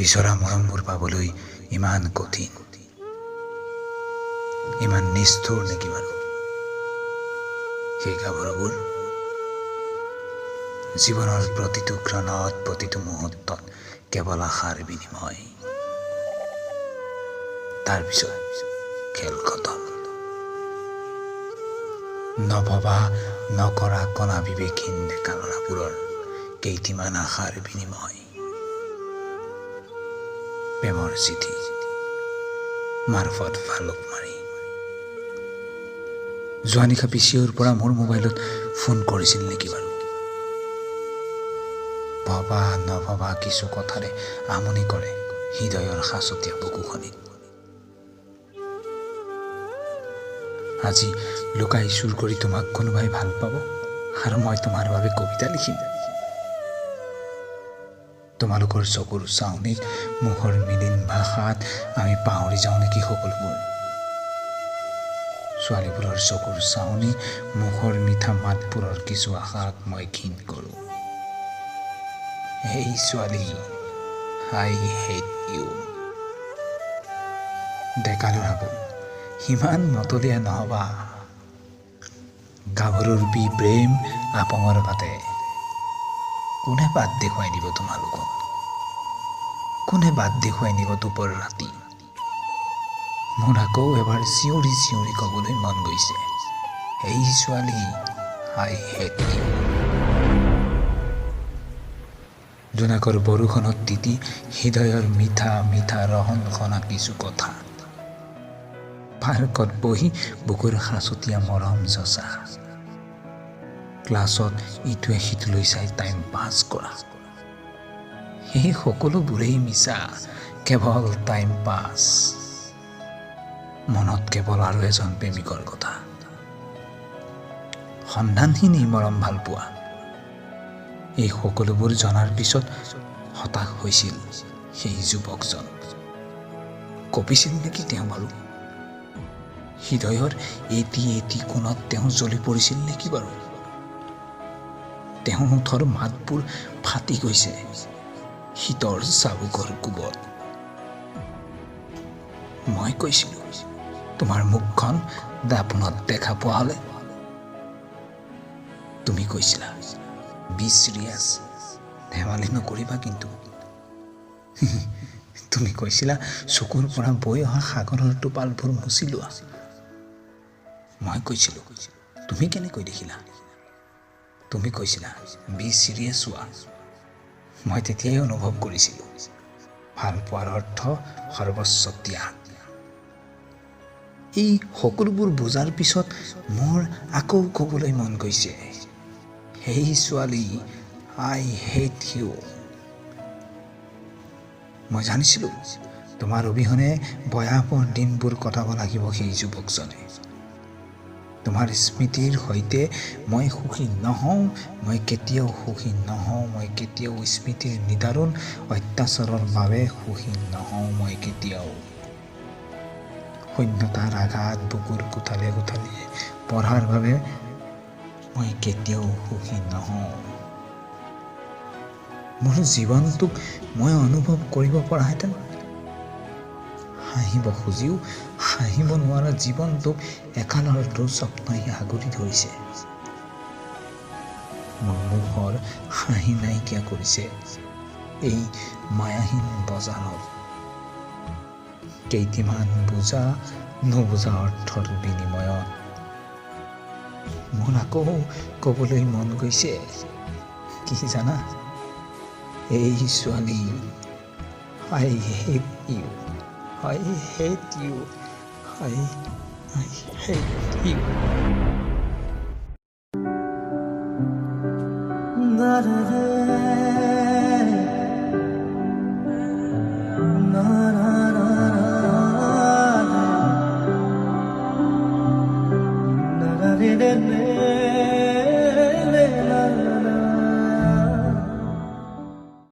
বিচৰা মৰমবোৰ পাবলৈ ইমান কঠিন, ইমান নিষ্ঠুৰ নেকি বাৰু সেই গাভৰুবোৰ? জীৱনৰ প্ৰতিটো ক্ষণত, প্ৰতিটো মুহূৰ্তত কেৱল আশাৰ বিনিময়, তাৰপিছত খেল খতম। নভবা নকৰা কণা বিবেকহীন ডেকা ল'ৰাবোৰৰ কেইটিমান আশাৰ বিনিময়। প্ৰেমৰ চিঠি মাৰফত ভালুক মাৰি যোৱা নিশা পি চি অ'ৰ পৰা মোৰ মোবাইলত ফোন কৰিছিল নেকি বাৰু? ভবা নভবা কিছু কথাৰে আমনি কৰে হৃদয়ৰ সাঁচতীয়া বুকুখনিত। আজি লুকাই চুৰ কৰি তোমাক কোনোবাই ভাল পাব আৰু মই তোমাৰ বাবে কবিতা লিখিম। তোমালোকৰ চকুৰ চাউনিত, মুখৰ মিলিন ভাষাত আমি পাহৰি যাওঁ নেকি সকলোবোৰ? ছোৱালীবোৰৰ চকুৰ চাউনি, মুখৰ মিঠা মাতবোৰৰ কিছু আশাক মই ঘিণ কৰোঁ। এই ছোৱালী, I hate you. ডেকা ল'ৰাবোৰ, সিমান মতলীয়া নহবা। গাভৰুৰ বি প্ৰেম আপঙৰ বাটে। কোনে বাট দেখুৱাই দিব তোমালোকক? কোনে বাট দেখুৱাই নিব দুপৰ ৰাতি? মোৰ আকৌ এবাৰ চিঞৰি চিঞৰি ক'বলৈ মন গৈছে, এই ছোৱালী, I hate you. জোনাকৰ বৰষুণত তিতি হৃদয়ৰ মিঠা মিঠা ৰহণ সনা কিছু কথা, পাৰ্কত বহি বুকুৰ সাঁচতীয়া মৰম যঁচা, ক্লাছত ইটোৱে সিটোলৈ চাই টাইম পাছ কৰা, সেই সকলোবোৰেই মিছা, কেৱল টাইম পাছ। মনত কেৱল আৰু এজন প্ৰেমিকৰ কথা, সন্ধানহীন এই মৰম ভালপোৱা। এই সকলোবোৰ জনাৰ পিছত হতাশ হৈছিল সেই যুৱকজন। কঁপিছিল নেকি তেওঁ বাৰু? হৃদয়ৰ এটি এটি কোণত তেওঁ জ্বলি পৰিছিল নেকি বাৰু? তেওঁৰ ওঁঠৰ মাতবোৰ ফাটি গৈছে শীতৰ চাবুকৰ কোবত। মই কৈছিলোঁ, তোমাৰ মুখখন দাপোনত দেখা পোৱা হ'লে। তুমি কৈছিলা, be serious, ধেমালি নকৰিবা কিন্তু। তুমি কৈছিলা, চকুৰ পৰা বৈ অহা সাগৰৰ টোপালবোৰ মুচি লোৱা। মই কৈছিলোঁ, তুমি কেনেকৈ দেখিলা? তুমি কৈছিলা, be serious হোৱা। মই তেতিয়াই অনুভৱ কৰিছিলোঁ, ভাল পোৱাৰ অৰ্থ সৰ্বস্ব ত্যাগ। এই সকলোবোৰ বুজাৰ পিছত মোৰ আকৌ ক'বলৈ মন গৈছে, সেই ছোৱালী, I hate you. মই জানিছিলোঁ, তোমাৰ অবিহনে ভয়াৱহ দিনবোৰ কটাব লাগিব সেই যুৱকজনে। তোমাৰ স্মৃতিৰ সৈতে মই সুখী নহওঁ, মই কেতিয়াও সুখী নহওঁ, মই কেতিয়াও স্মৃতিৰ নিদাৰুণ অত্যাচাৰৰ বাবে সুখী নহওঁ, মই কেতিয়াও। শূন্যতাৰ আঘাত বুকুৰ কোঠালে কোঠালিয়ে পঢ়াৰ বাবে মই কেতিয়াও সুখী নহওঁ। মোৰ জীৱনটোক মই অনুভৱ কৰিব পৰাহেঁতেন, হাঁহিব খুজিও হাঁহিব নোৱাৰা জীৱনটোক একালৰ দুঃস্বপ্নই আগুৰি ধৰিছে। মোৰ মুখৰ হাঁহি নাইকিয়া কৰিছে এই মায়াহীন বজাৰত। কেইটিমান বুজা নুবুজা অৰ্থৰ বিনিময়ত মোৰ আকৌ ক'বলৈ মন গৈছে, কি জানা, এই ছোৱালী, I hate you, I hate you, I hate you. Na na na.